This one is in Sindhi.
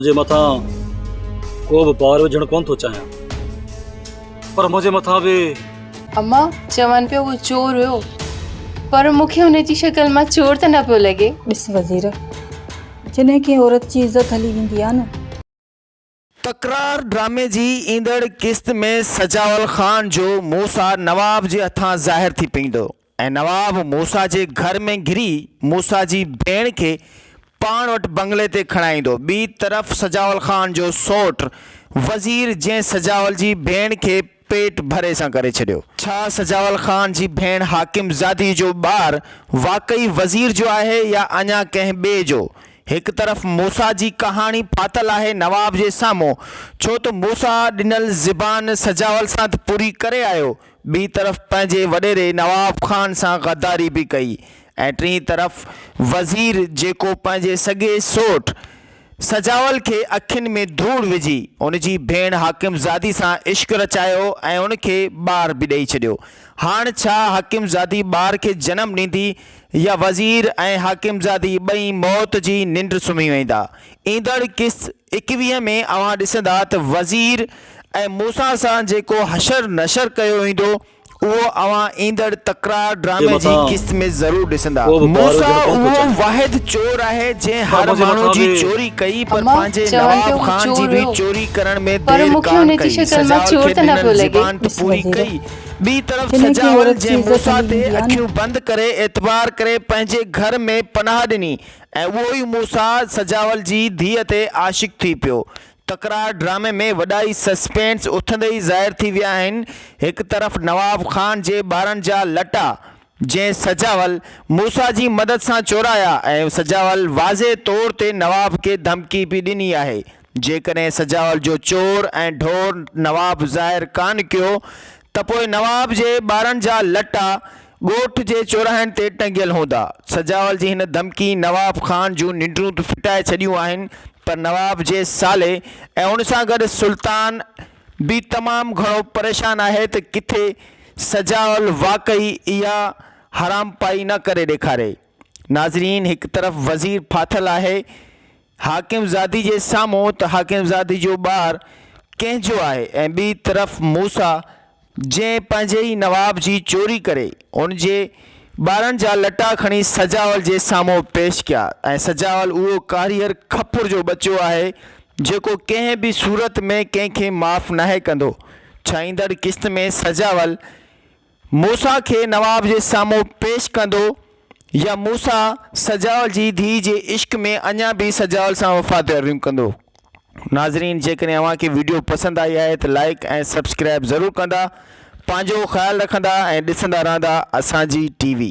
منهنجي مٿان ڪو به بار وجهڻ ڪونه ٿو چاهيان پر منهنجي مٿان به. اما، چون پيو اهو چور هيو پر مون کي هن جي شڪل مان چور ته نه پيو لڳي. ڏس وزير، جڏهن ڪنهن عورت جي عزت هلي ويندي آهي نه. تڪرار ڊرامي جي ايندڙ قسط ۾ سجاول خان جو موسيٰ نواب جي هٿان ظاهر ٿي پوندو ۽ نواب موسيٰ جي گهر ۾ گهري موسيٰ جي ڀيڻ کي پاڻ وٽ بنگلي تي کڻائيندو. ٻي طرف سجاول خان جو سئوٽ وزير جنهن سجاول جي ڀيڻ کي پيٽ ڀري سان ڪري ڇڏيو. ڇا سجاول خان جي ڀيڻ حاڪم زادي جو ٻار واقعي وزير جو آهي يا اڃا ڪنهن ٻئي جو؟ هڪ طرف موسيٰ جي ڪهاڻي ڦاٿل آهي نواب جي سامهون ڇو ته موسيٰ ڏنل زبان سجاول سان ته پوري ڪري آيو ٻي طرف پنهنجي وڏيري نواب خان سان غداري به ڪئي ۽ ٽئين طرف وزير جيڪو پنهنجي سڳي سوٽ سجاول کي اکين ۾ ڌوڙ وجهي ان جي ڀيڻ حاڪم زادي سان عشق رچايو ۽ ان کي ٻار به ڏئي ڇڏيو. هاڻ ڇا حاڪم زادي ٻار کي جنم ڏيندي يا وزير ۽ حاڪم زادي ٻئي موت جي ننڊ سمهي ويندا. ايندڙ قسط ايڪويهه ۾ اوهان ڏسندا ته وزير ۽ موسيٰ سان جيڪو حشر نشر ڪيو ويندو اهو اوهان ايندڙ تڪرار جي ڊرامي جي مٿان قسط ۾ ضرور ڏسندا. ڪو به بار موسيٰ وجهڻ ڪونه ٿو اهو چاهيان واحد چور آهي جنهن پر هر منهنجي ماڻهو مٿان جي به. چوري ڪئي پر اما، پنهنجي چون پيو نواب هو خان جي چور به هيو چوري ڪرڻ ۾ پر دير مون کي ڪانه هن جي ڪئي. شڪل مان سجاول چور کي ته نه ڏنل پيو لڳي. زبان ته ڏس پوري وزير، ڪئي. ٻي طرف جڏهن ڪنهن سجاول عورت جي جنهن عزت موسيٰ هلي تي ويندي آهي نه. اکيون بند ڪري اعتبار ڪري پنهنجي گهر ۾ پناهه ڏني ۽ اهو ئي موسيٰ سجاول جي ڌيء تي عاشق ٿي پيو. تڪرار ڊرامي ۾ وڏا ئي سسپينس اٿندي ئي ظاهر ٿي ويا آهن. هڪ طرف نواب خان جي ٻارن جا لٽا جنهن سجاول موسيٰ جي مدد سان چورايا ۽ سجاول واضح طور تي نواب کي ڌمڪي به ڏني آهي جيڪڏهن سجاول جو چور ۽ ڍور نواب ظاهر ڪانه ڪيو ته پوء نواب جي ٻارن جا لٽا ڳوٺ جي چوراهن تي ٽنگيل هوندا. سجاول جي هن ڌمڪي نواب خان جون ننڊون ته ڦٽائي ڇڏيون آهن پر نواب جي سالي ۽ ان سان گڏ سلطان به تمام گهڻو پريشان آهي ته ڪٿي سجاول واقعي اها حرامپائي نه ڪري ڏيکاري. ناظرين هڪ طرف وزير ڦاٿل آهي حاڪم زادي جي سامهون ته حاڪم زادي جو ٻار ڪنهن جو آهي ۽ ٻي طرف موسيٰ جنهن پنهنجي ئي نواب جي چوري ڪري ان جي ٻارن جا لٽا کڻي سجاول جي سامهون پيش ڪيا ۽ سجاول اهو ڪاريهر کپر جو ٻچو آهي جيڪو ڪنهن به صورت ۾ ڪنهن کي معاف ناهي ڪندو ڇا ايندڙ قسط ۾ سجاول موسيٰ کي نواب جي سامهون پيش ڪندو يا موسيٰ سجاول جي ڌيء جي عشق ۾ اڃا به سجاول سان وفاداريون ڪندو. ناظرين جيڪڏهن اوهان کي وڊيو پسند آئي آهي ته لائيڪ ۽ سبسڪرائيب ضرور ڪندا. پنهنجو خيال رکندا ۽ ڏسندا رهندا اسان جي ٽي وي.